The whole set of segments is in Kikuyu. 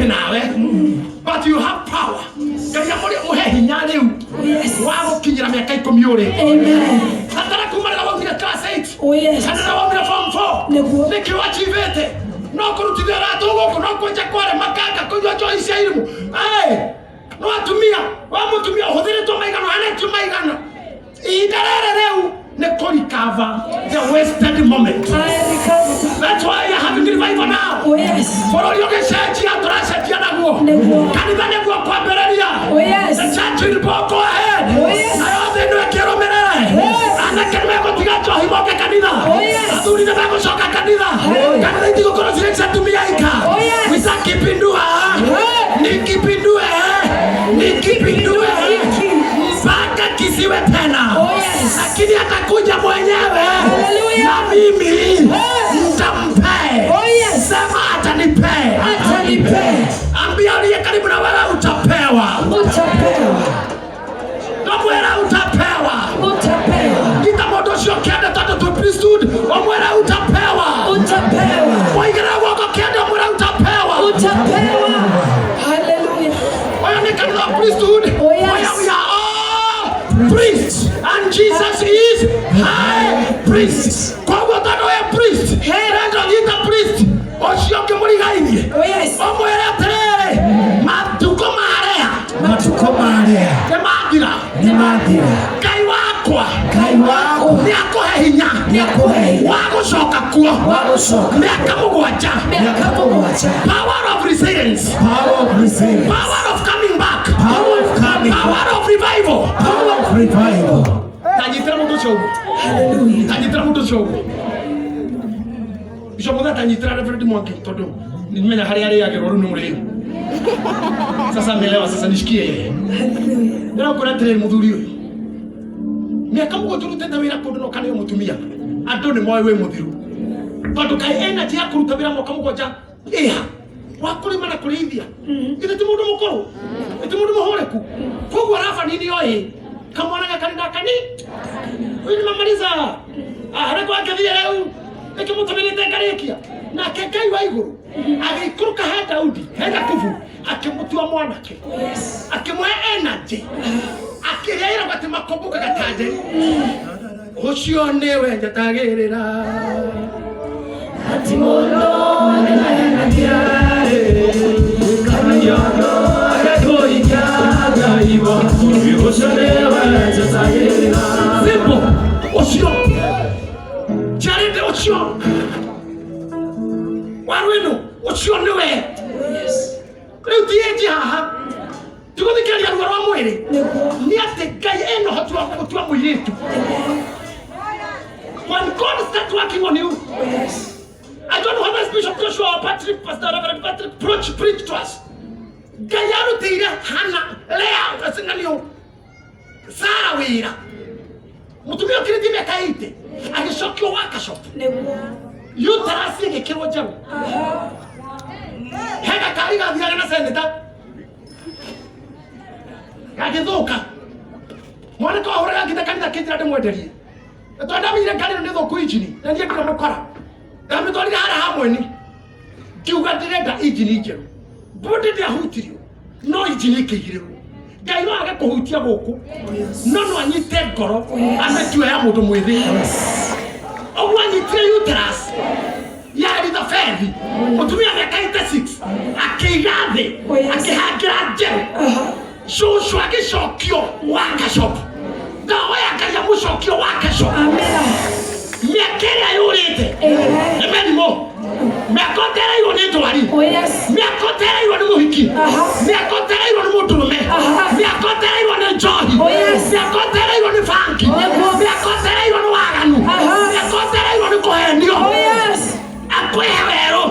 Hakuhĩ nawe, but you have power. Ngai amũrĩ mũhe hinya rĩu wa gũkinyĩra mĩaka 10 ũrĩ Amen. atara kuma rĩrĩa waumire class 8 Oh yes. kana rĩrĩa waumire form 4. Nĩguo. Nĩkĩ wachivĩte no kũrutithia ratũ gũkũ, no kwenja kware makanga, kũnyua njohi cia irimũ. Ĩ, no atumia wa mũtumia ũhũthĩrĩtwo maigana, ũhanĩtio maigana. Ihinda rĩrĩ rĩu nĩ kũrecover the wasted moment. I recover. That's why you're having revival now. Oh yes. Bũrũri ũgĩcenjia, tũracenjia naguo. Nĩguo. Kanitha nĩguo kwambĩrĩria. Oh yes. The church will go ahead. Oh, yes. Nayo thĩ ĩno ĩkĩrũmĩrĩre. Yes. Anake nĩ megũtiga njohi moke kanitha. Oh, yes. Athuri nĩ megũcoka kanitha. Kanitha itigũkorwo cirĩ cia atumia aika. Oh, yes. Nitakipindua. Nikipindue. Nikipindue. Mpaka kisiwe tena. Oh, yes. Lakini atakuja mwenyewe. Hallelujah. Na mimi nitampee. Oh, yes. Sema atanipee. Atanipea. Ambia aliye karibu na wewe, utapewa. Utapewa. Ndamwĩra utapewa. Utapewa. Nyita mũndũ ũcio kĩande tondũ twĩ priesthood, ũmwĩre utapewa. Utapewa. Mũigĩrĩre guoko kĩande, ũmwĩre utapewa. Utapewa. Hallelujah. Ũyũ nĩ kanitha wa priesthood, Oh, yes. where we are all priests and Jesus is high priest. Koguo tondũ wĩ priest, rendo nyita priest ũcio ũngĩ mũrigainie, Oh yes. ũmwĩre atĩrĩrĩ, matukũ marĩa Matukũ marĩa nĩ mathira. Nĩ mathira. Ngai wakwa Ngai wakwa nĩ akũhe hinya nĩ akũhe hinya wa gũcoka kuo wa gũcoka mĩaka 7. Mĩaka 7. Power of resilience. Power of resilience. Power of coming back. Power of coming back. Power of revival. Power of revival. Tanyitĩra mũndũ ũcio ũguo. Hallelujah. Tanyitĩra mũndũ ũcio ũguo. Bishop Mũtha, tanyitĩra Reverend Mwangi tondũ nimenya harĩa arĩagĩrwo rĩu nĩ mũrĩu. Sasa amelewa, sasa nishikie yeye. Hallelujah. Ndĩrakwĩra atĩrĩrĩ, mũthuri ũyũ, mĩaka 7 ũrutĩte wĩra kũndũ no kaneo mũtumia, andũ nĩ moĩ wĩ mũthiru, tondũ kaĩ energy ya kũruta wĩra mwaka 7 ĩha wa kũrĩma na kũrĩithia? Githĩ ti mũndũ mũkũrũ? Ti mũndũ mũhũrĩku? Koguo Rabani nĩ oĩ kamwana gaka nĩ ndakani ũyũ nĩ mamaliza harĩa gwangĩthiĩ rĩu nĩkĩmũtũmĩrĩte ngarĩkia. Nake Ngai wa igũrũ agĩikũrũka he Daudi, he Jakubu, akĩmũtua mwanake, akĩmũhe energy, akĩrĩa ĩragwo atĩ makombũkaga ta njeri. Ũcio nĩwe njetagĩrĩra. Ati mũndũ nĩmahenagia Kanyondo agakũikia Ngai ũcio nĩwe njetagĩrĩra. Simple. Ũcio Jared, ũcio warwĩno, ũcio nĩwe. Rĩu ti ĩnji haha tigũthikĩrĩria ruo rwa mwĩrĩ. Nĩguo. Nĩ atĩ Ngai ena ũhoti wa gũgũtua mũirĩtu. When God starts working on you, I don't know whether it's Bishop Joshua or Patrick, Pastor Reverend Patrick preach to us. Ngai arutĩire Hana, Lea, acinganio Sara wĩra. Mũtumia ũkĩrĩtie mĩaka 80 agĩcokio workshop. Nĩguo. Uterus ĩgĩkĩrwo njerũ. He gakari gathiaga na seneta gagĩthũka. Mwanake wahũraga ngita kanitha kĩnjĩra ndĩmwenderie tondũ ndamenyire ngari ĩno nĩ thũku injini, na niĩ ndĩra mũkora. Ndamĩtwarire harĩa ha mweni, ngiuga ndĩrenda injini njerũ. Bũndĩ ndĩahutirio, no injini ĩkĩigĩrĩrwo. Ngai no age kũhutia gũkũ, no no anyite ngoro, amĩtue ya mũndũ mwĩthĩ, ũguo anyitire uterus ya Elizabeth, mũtumia mĩaka 86, akĩiga thĩ, akĩhangĩra njerũ. Cũcũ agĩcokio workshop. Ndahoya Ngai amũcokio workshop. Amina. Mĩaka ĩrĩa yũrĩte Amen. nĩ mĩrimũ, mĩaka ũtereirwo nĩ ndwari, Oh yes. mĩaka ũtereirwo nĩ mũhiki, mĩaka ũtereirwo nĩ mũndũrũme, mĩaka ũtereirwo nĩ njohi, Oh, yes. mĩaka ũtereirwo nĩ bangi, Nĩguo. mĩaka ũtereirwo nĩ waganu, mĩaka ũtereirwo nĩ kũhenio, Oh yes. akũhe werũ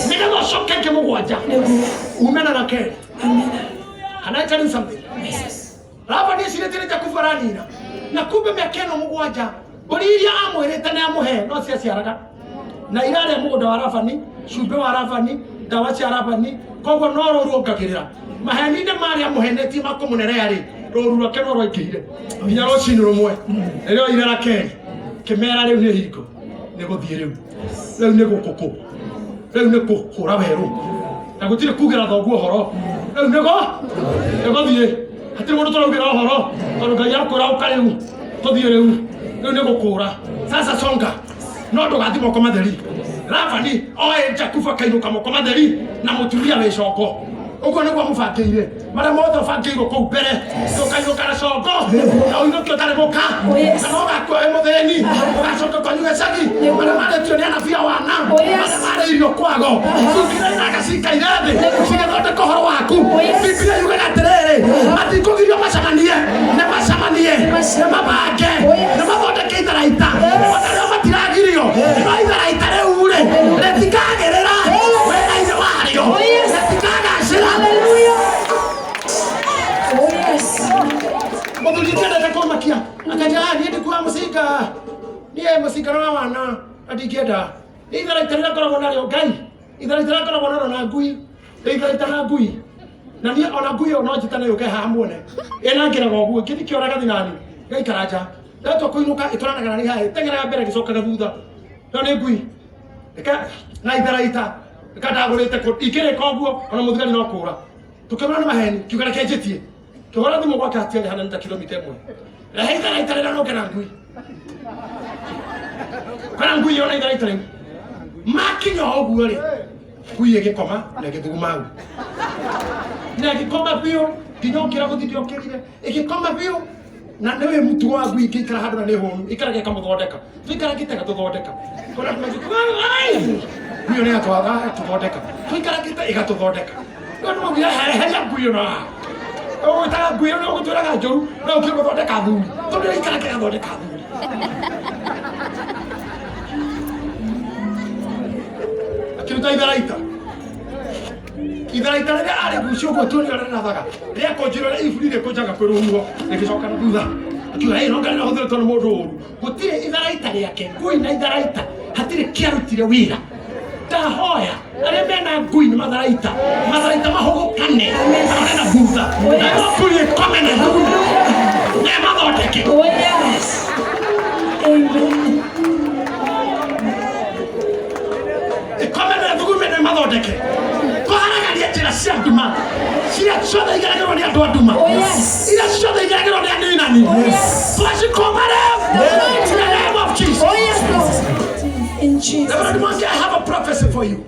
nĩgetha ũcoke ngĩ 7 Nĩguo. ume na Rakeli. Amina. Can I tell you something? Labani ecirĩtie nĩ Jakubu aranina, na kumbe mĩaka ĩno 7 mbũri iria amwĩrĩte nĩ amũhe no ciaciaraga na irarĩa mũgũnda wa Labani, cumbĩ wa Labani, ndawa cia Labani. Koguo no rũru ongagĩrĩra maheni-inĩ marĩa amũhenetie makũmũnerea rĩ, rũru rwake no rwaingĩhire nginya rũcinĩ rũmwe rĩrĩa oire Rakeli kĩmera. Rĩu nĩ hingo nĩ gũthiĩ, rĩu nĩ gũkũkũ, rĩu nĩ kũhũra werũ. Na gũtirĩ kugĩra thoguo ũhoro. Rĩu nĩgo nĩgũthiĩ. Hatirĩ mũndũ tũraugĩra ũhoro tondũ Ngai akwĩra ũka rĩu tũthiĩ rĩu. Rĩu nĩ gũkũra. Sasa songa. No ndũgathiĩ moko matheri. Labani oe Jakubu akainũka moko matheri na mũtumia wĩ congo. Ũguo nĩguo mũbangĩire. Marĩa mothe ũbangĩirwo kũu mbere ndũkainũka na congo na ũinũke ũtarĩ mũka Oh, yes. na no ũgakua wĩ mũthĩni ũgacoka kwanyu gĩcagi marĩa marĩtio nĩ anabii a wana Oh, yes. marĩa marĩirio kwago Bibilia inaga cikaire thĩ cigĩthondeka ũhoro waku. Oh, yes. Bibilia yugaga atĩrĩrĩ, matikũgirio macemanie, nĩ macemanie, nĩ mabange, Oh, yes. nĩ mathondeke itharaita. Ona rĩo matiragirio, no itharaita rĩu rĩ rĩtikagĩrĩra wĩra-inĩ warĩo, Oh, yes. rĩtikagacĩra. Hallelujah. Oh yes. Mũthuri ndiendete kũmakia akanja, "Ah, niĩ ndikuaga mũcinga, niĩ mũcinga no wa wana na ndingĩenda nĩ itharaita rĩrĩa ngoragwo narĩo Ngai, itharaita rĩrĩa ngoragwo narĩo na ngui, nĩ itharaita na ngui, na niĩ ona ngui ĩyo no njĩtane yũke haha muone ĩnangĩraga ũguo ngĩthiĩ kĩoraga thinani ngaikara nja ndatua kũinũka ĩtwaranaga na niĩ haha ĩteng'eraga mbere ĩgĩcokaga thutha no nĩ ngui. Reka na itharaita reka ndagũrĩte kũ ingĩrĩka ũguo ona mũthigari no kũra tũkĩona nĩ maheni kiuga reke njĩtie kĩhũra thimũ gwake hatiarĩ hanene ta kilomita ĩmwe rehe itharaita rĩrĩa nũke na ngui kana ngui yona itharaita rĩu makinya ũguo rĩ ngui ĩgĩkoma na ĩgĩthuguma hau na ĩgĩkoma biũ nginya ũkĩra gũthiĩ ndĩokĩrire ĩgĩkoma biũ na nĩwe mũtugo wa ngui ĩngĩikara handũ na nĩ hũnu ĩikaraga ĩkamũthondeka tũikarangĩte ĩgatũthondeka Kũrĩa andũ manjĩte, "Ai!" Ngui ĩyo nĩyatwatha ĩgatũthondeka tũikarangĩte ĩgatũthondeka rĩu andũ maugire hereheria ngui ĩno haha ũgwĩtaga ngui ĩyo nĩũgũtwĩraga njũru no ũkĩrĩ gũthondeka athuri tondũ ĩikaraga ĩgathondeka athuri akĩruta itharaita itharaita rĩrĩa arĩgucia ũguo tuone ũrĩa rĩrathaga rĩakũnjirwo ũrĩa iburi rĩkũnjaga kwĩ rũhuho rĩgĩcoka na thutha akiuga ĩ nonga rĩrahũthĩrĩtwo nĩ mũndũ ũru gũtirĩ itharaita rĩake ngui na itharaita hatirĩ kĩarutire wĩra ndahoya arĩa mena ngui nĩ matharaita matharaita mahũgũkane marore na thutha nayo ngui ĩkome na thutha na ĩmathondeke. Oh yes. Amen. Ikome na thugume na ĩmathondeke twaragania njĩra cia nduma ciria ciothe igeragĩrwo nĩ andũ a nduma. Oh, yes. Iria ciothe igeragĩrwo nĩ aninani. Oh, yes. Twacikoma rĩu in the name of Jesus. Oh yes, Lord. In Jesus. Reverend Mwangi, I have a prophecy for you.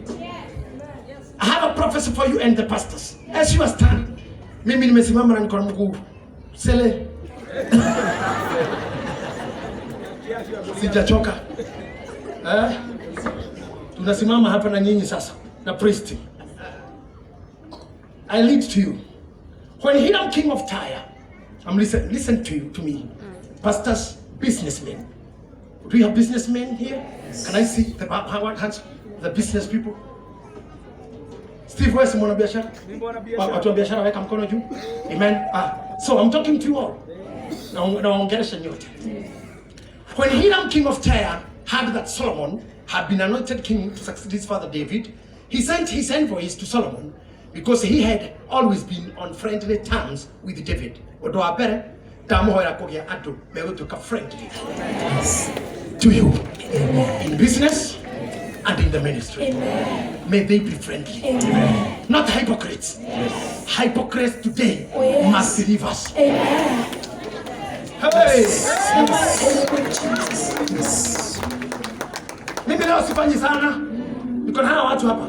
I have a prophecy for you and the pastors. As you are standing, mimi nimesimama na niko na mguu sele, sijachoka eh? Tunasimama hapa na nyinyi sasa na priest. I lead to you. When Hiram, king of Tyre, I'm listen to you, to me, pastors, businessmen. Do you have businessmen here? Can I see the hands, the business people? Steve West, mwanabiashara? Watu wa biashara weka mkono juu. Amen. Ah, so I'm talking to you all. Nawaongelesha nyote. When Hiram, king of Tyre, heard that Solomon had been anointed king to succeed his father David, he sent his envoys to Solomon because he had always been on friendly terms with David. Ũndũ wa mbere, ndamũhoera kũgĩa andũ megũtuĩka friendly to you in business and in the ministry. Amen. May they be friendly. Amen. Not hypocrites. Hypocrites today Oh, yes. must leave us. Amen. Hey! In the name of Jesus. Mimi leo sifanyi sana. Niko na hawa watu hapa.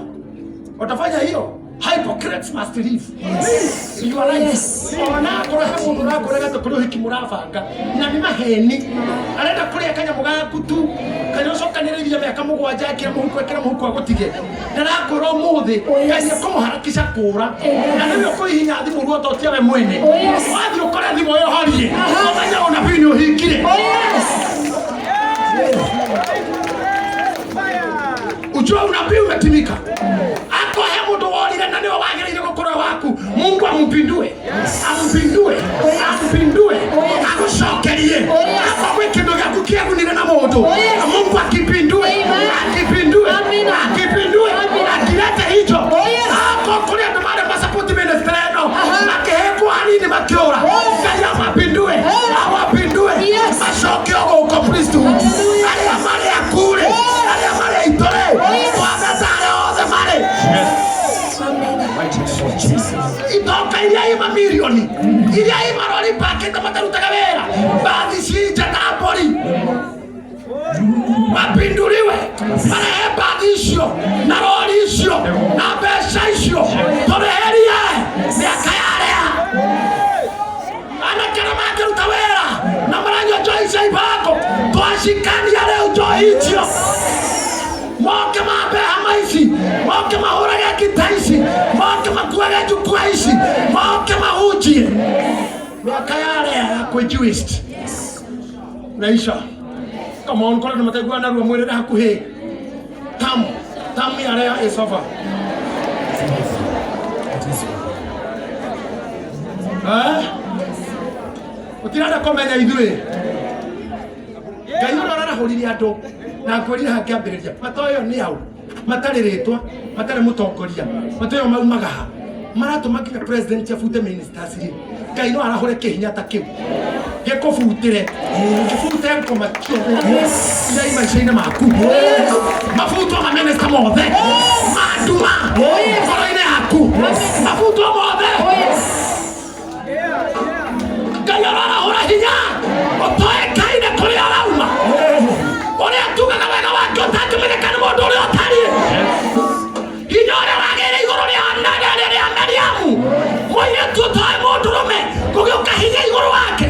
Watafanya hiyo. Hypocrites must leave. Yes. You are right. Yes. Ona korwo he mũndũ ũrakũrega ta kũrĩ ũhiki mũrabanga na nĩ maheni arenda kũrĩa kanyamũ gaku tu kana ũcokanĩrĩirie mĩaka mũgwanja ekĩra mũhuko ekĩra mũhuko agũtige ndarakwĩra ũmũthĩ. Oh, yes. Ngai ekũmũharakisha kũra Amen. na nĩwe ũkũhihinya thimũ ruototia we mwene. Oh, yes. Wathiĩ ũkore thimũ ĩyo horie ũmenye ũnabii nĩ ũhingire. Oh yes. Ujue unabii umetimika. Akohe mundu worire na niwe wagĩrĩire gũkorwo waku Mungu ampindue, ampindue, ampindue, agũcokerie. Oh, yes. Akorwo gwĩ kĩndũ gĩaku kĩagunire na mũndũ. Oh, yes. Mungu akipindue. Amen. Akipindue. Amina. Akipindue. Amina. Akilete hicho. Oh, yes. Akorwo kũrĩ andũ marĩ masapoti ministry ĩno makĩhĩngwo hanini makĩũra. Yes. Ngai amapindue. Awapindue. Yes. Macoke o gũkũ priesthood. Hallelujah. Arĩa marĩ aku rĩ, arĩa marĩ aitũ rĩ, Oh, yes. twameta arĩa othe marĩ. Amen. Marehe mbathi icio na rori icio na mbeca icio tũrĩhĩrie mĩaka yarĩa. Anake arĩa mangĩruta wĩra na maranyua njohi cia ibango twacikania rĩu njohi icio moke mambe hama ici moke mahũrage ngita ici moke makuage njukua ici moke mahunjie mĩaka yarĩa ya kwĩjuist naisha. Come on, korwo nĩ mataiguaga narua mwĩrĩre hakuhĩ tam tam yarĩa is over. Eh? Ũtirenda kũmenya ithuĩ Ngai ũrĩa ũrarahũrire andũ na ngwĩrire hakĩambĩrĩria matoyo nĩ au matarĩ rĩtwa matarĩ mũtongoria matoyo maumaga ha maratũma nginya president abute ministers rĩ. Ngai no arahũre kĩhinya ta kĩu gĩkũbutĩre kĩbute ngoma ciothe iria i maica-inĩ maku mabutwo maminista mothe manduma ngoro-inĩ yaku mabutwo mothe. Ngai ararahũra hinya ũtoĩkaine kũrĩa ũrauma ũrĩa tugaga wega wake ũtangĩmenyeka nĩ mũndũ ũrĩa ũtariĩ hinya ũrĩa wagĩire igũrũ rĩa rĩa Mariamu mũirĩtu ũtoĩ mũndũrũme gũgĩũka hinya igũrũ wake.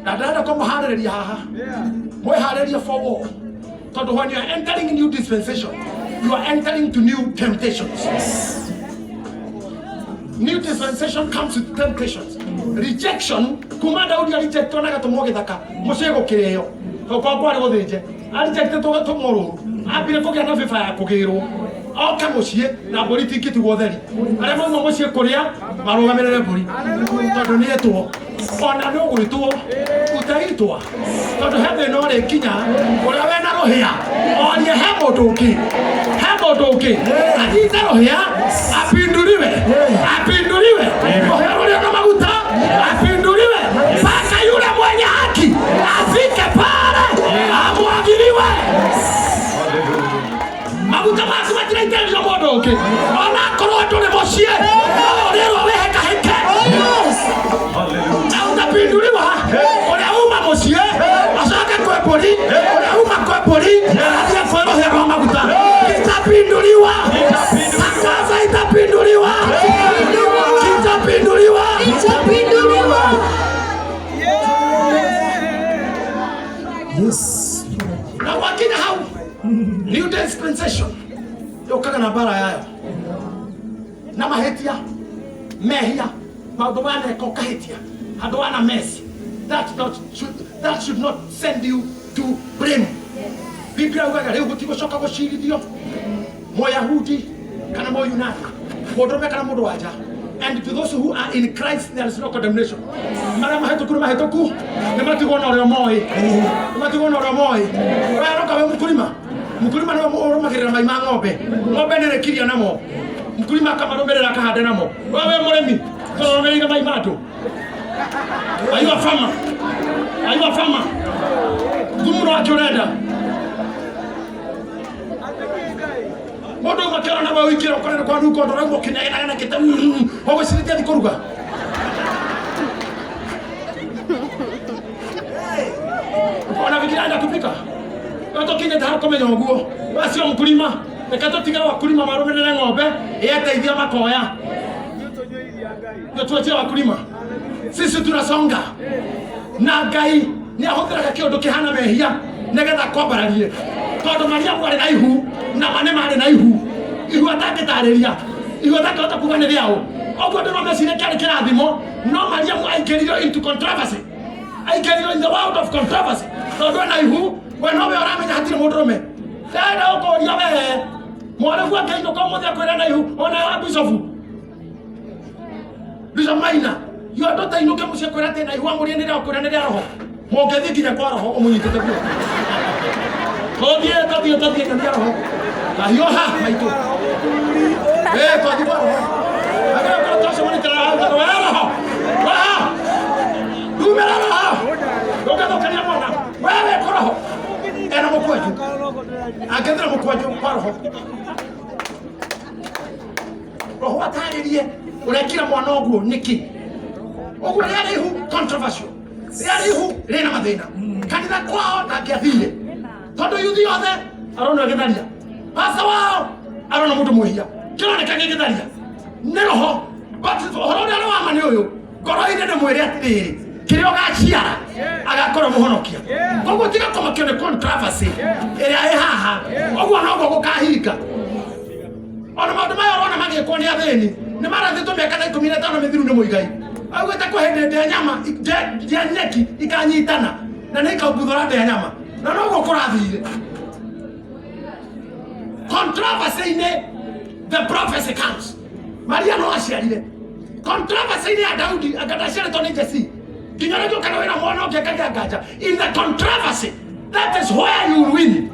Na ndĩrenda kũmũharĩrĩria haha mwĩharĩrie for war tondũ when you are entering new dispensation you are entering to new temptations. New dispensation comes with temptations. Rejection, kuma Daudi arejectwo na gatũmwo gĩthaka mũciĩ gũkĩrĩo tondũ kwa kwarĩ gũthĩnje arejectetwo gatũmwo rũru ambire kũgĩa na bĩba ya kũgĩrwo oke mũciĩ na mbũri itingĩtigwo theri arĩa mauma mũciĩ kũrĩa marũgamĩrĩre mbũri tondũ nĩ etwo ona nĩ ũgwĩtwo utaitwa tondũ he thĩna ũrĩ nginya ũrĩa wena rũhĩa orie he mũndũ ũngĩ he mũndũ ũngĩ anyite rũhĩa apinduliwe apinduliwe rũhĩa rũrĩa na maguta apinduliwe mpaka yule mwenye haki afike pale amwagiliwe maguta maku matiraitĩrĩrio mũndũ ũngĩ onakorwo ndũrĩ mũciĩ no ũrĩrwo wĩhĩkahĩke na utapinduliwa ũrĩa uma mũciĩ acoke kwĩ mbũri ũrĩa uma kwĩ mbũri athiĩ kwĩ rũhĩa rwa maguta kitapinduliwa kwanza itapinduliwa kitapinduliwa. Itapinduliwa. Yes. Na wakinya hau new dispensation yũkaga na mbara yayo na mahĩtia mehia maũndũ maneka ũkahĩtia handũ wana mess that should not send you to blame. Biblia ugaga rĩu gũtigũcoka gũcirithio Mũyahudi kana Mũyunani mũndũrũme kana mũndũ wa nja. And to those who are in Christ there is no condemnation. Marĩa mahĩtũku nĩ mahĩtũku nĩ matigwo na ũrĩa moĩ nĩ matigwo na ũrĩa moĩ. Weroka wĩ mũkulima mũkulima nĩwe ũrũmagĩrĩra mai ma ng'ombe ng'ombe nĩ rĩkiria namo mũkulima akamarũmĩrĩra akahanda namo. We wĩ mũrĩmi tũrũmĩrĩire mai ma andũ. Are you a farmer? Are you a farmer? Thumu no akĩ ũrenda mũndũ ũmwe akĩona na wĩingĩra ũkorere kwa nungo ndũrauma ũkĩnegenaga kĩte ũgwĩcirĩtie thi kũruga ona vikiraenda kupika tũkinyĩte hau kũmenya ũguo acio mkulima reke tũtige wakulima marũmĩrĩre ng'ombe ĩeteithia makoya ndio tuachie wakulima sisi tunasonga na Ngai nĩ ahũthĩraga kĩũndũ kĩhana mehia nĩgetha kwambararie tondũ Mariamu arĩ na ihu na ma nĩ marĩ na ihu ihu atangĩtarĩria ihu atangĩhota kuga nĩ rĩaũ ũguo andũ no mecirie kĩarĩ kĩrathimo no Mariamu aingĩririo into controversy aingĩririo in the world of controversy tondũ ena ihu we nowe ũramenya hatirĩ mũndũrũme ndĩrenda gũkũria we mwarĩguo akĩinũka ũmũthĩ akwĩra na ihu ona wa bishofu Bishop Maina yo andũ ta inũke mũciĩ kwĩra atĩ na ihu amũrie nĩ rĩa kwĩra nĩ rĩa roho mũngĩthiĩ nginya kwa roho ũmũnyitĩte guoko tũthiĩ tũthiĩ tũthiĩ nyonia roho ahiũha maitũ tũthiĩ kwa roho agĩkorwo twacemanĩte na roho we roho roho rumĩra roho ndũngĩthũkĩria mwana we wĩ kũ roho ena mũkwanjũ angĩthira mũkwanjũ kwa roho roho atarĩrie ũrekira mwana ũguo nĩkĩ ũguo rĩarĩ ihu controversial rĩarĩ ihu rĩna mathĩna Kanitha kwao ndangĩathire tondũ yuthi othe arona gĩtharia, pasa wao arona mũndũ mwĩhia, kĩroneka gĩgĩtharia nĩ roho. But ũhoro ũrĩa ũrĩ wa ma nĩ ũyũ, ngoro-inĩ nĩ mwĩre atĩrĩrĩ, kĩrĩa ũgaciara agakorwo mũhonokia. Koguo tiga kũmakio nĩ controversy ĩrĩa ĩ haha, ũguo noguo gũkahinga. Ona maũndũ maya ũrona magĩkwo nĩ athĩni nĩ marathĩtwo mĩaka ta 15 mĩthiru nĩ Mũigai augĩte kwĩ hĩndĩ ndĩa nyama ndĩa nyeki ikanyitana na nĩ ikaumbuthũra ndĩa nyama, na noguo kũrathire. Controversy-inĩ the prophecy comes. Maria no aciarire controversy-inĩ ya Daudi, anga ndaciarĩtwo nĩ Jesse nginya rĩngĩ ũkana wĩna mwana ũngĩ akagĩa nganja. In the controversy, that is where you will win.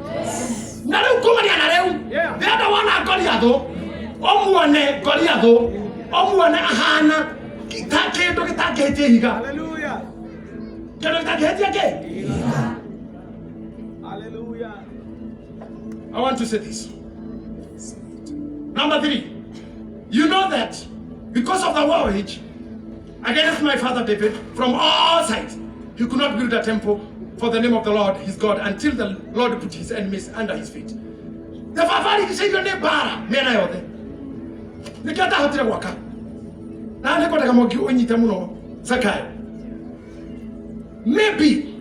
Na rĩu kumania na rĩu ndĩrenda wona Goliathũ, ũmuone Goliathũ, ũmuone ahana ta kĩndũ gĩtangĩhĩtia ihiga. Hallelujah. Kĩndũ gĩtangĩhĩtia kĩ. Hallelujah. I want to say this. Number three, you know that because of the war wage against my father David from all sides, he could not build a temple for the name of the Lord his God until the Lord put his enemies under his feet. The baba arigicĩirio nĩ mbara mĩena yothe, nĩkĩo atahotire gwaka. Na nĩ kwendaga mwangi ũnyite mũno Zakayo. Maybe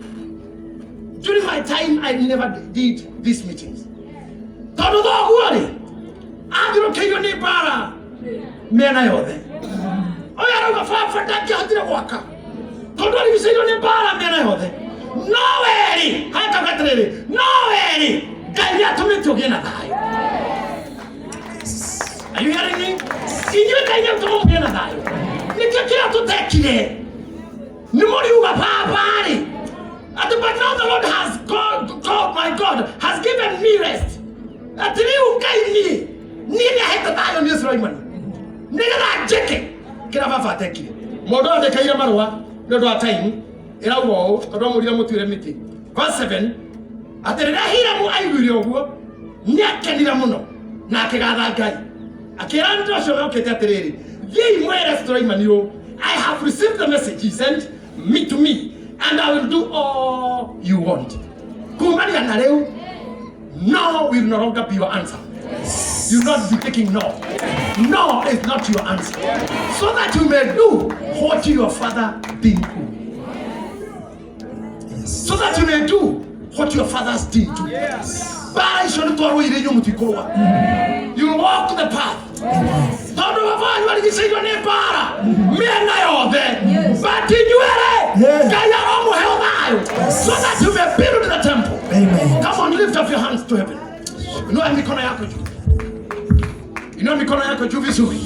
during my time I never did these meetings, tondũ thoguo rĩ athiũrũkĩirio nĩ mbara mĩena yothe. Ũyũ arauga baba ndangĩahotire gwaka tondũ arigicĩirio nĩ mbara mĩena yothe, no werĩ hakauga atĩrĩrĩ, no werĩ Ngai nĩ atũmĩte ũgĩe na thayũ. Are you hearing me? Inyuĩ Ngai nĩ atũma mũgĩe na thayũ. Nĩkĩo kĩrĩa tũtekire nĩ mũriuga baba rĩ atĩ, but now the Lord has God, God my God has given me rest, atĩ rĩu Ngai niĩ nĩ ahete thayũ nĩ Sulaimani nĩgetha njĩke kĩrĩa baba atekire. Mũndũ andĩkĩire marũa nĩ ũndũ wa time ĩrauga ũũ, tondũ amũrire mũtuĩre mĩtĩ. Verse 7, atĩ rĩrĩa Hiramu aiguire ũguo nĩ akenire mũno na akĩgatha Ngai, akĩra andũ acio mokĩte atĩrĩrĩ, "Thiĩi mwĩre Sulaimani ũũ, I have received the message he sent me to me and I will do all you want." Kumania na rĩu, no will no longer be your answer. You will not be taking no. No is not your answer, so that you may do what your father didn't do, so that you may do what your fathers didn't do. Mbara icio nĩ twarũire, inyuĩ mũtikũrũa. You will walk the path, tondũ baba wanyu arigicĩirio nĩ mbara mĩena yothe, but inyuĩ-rĩ, Ngai aromũhe thayũ so that you may build the temple. Amen. Come on, lift up your hands to heaven. Inua mikono yako juu, inua mikono yako juu vizuri.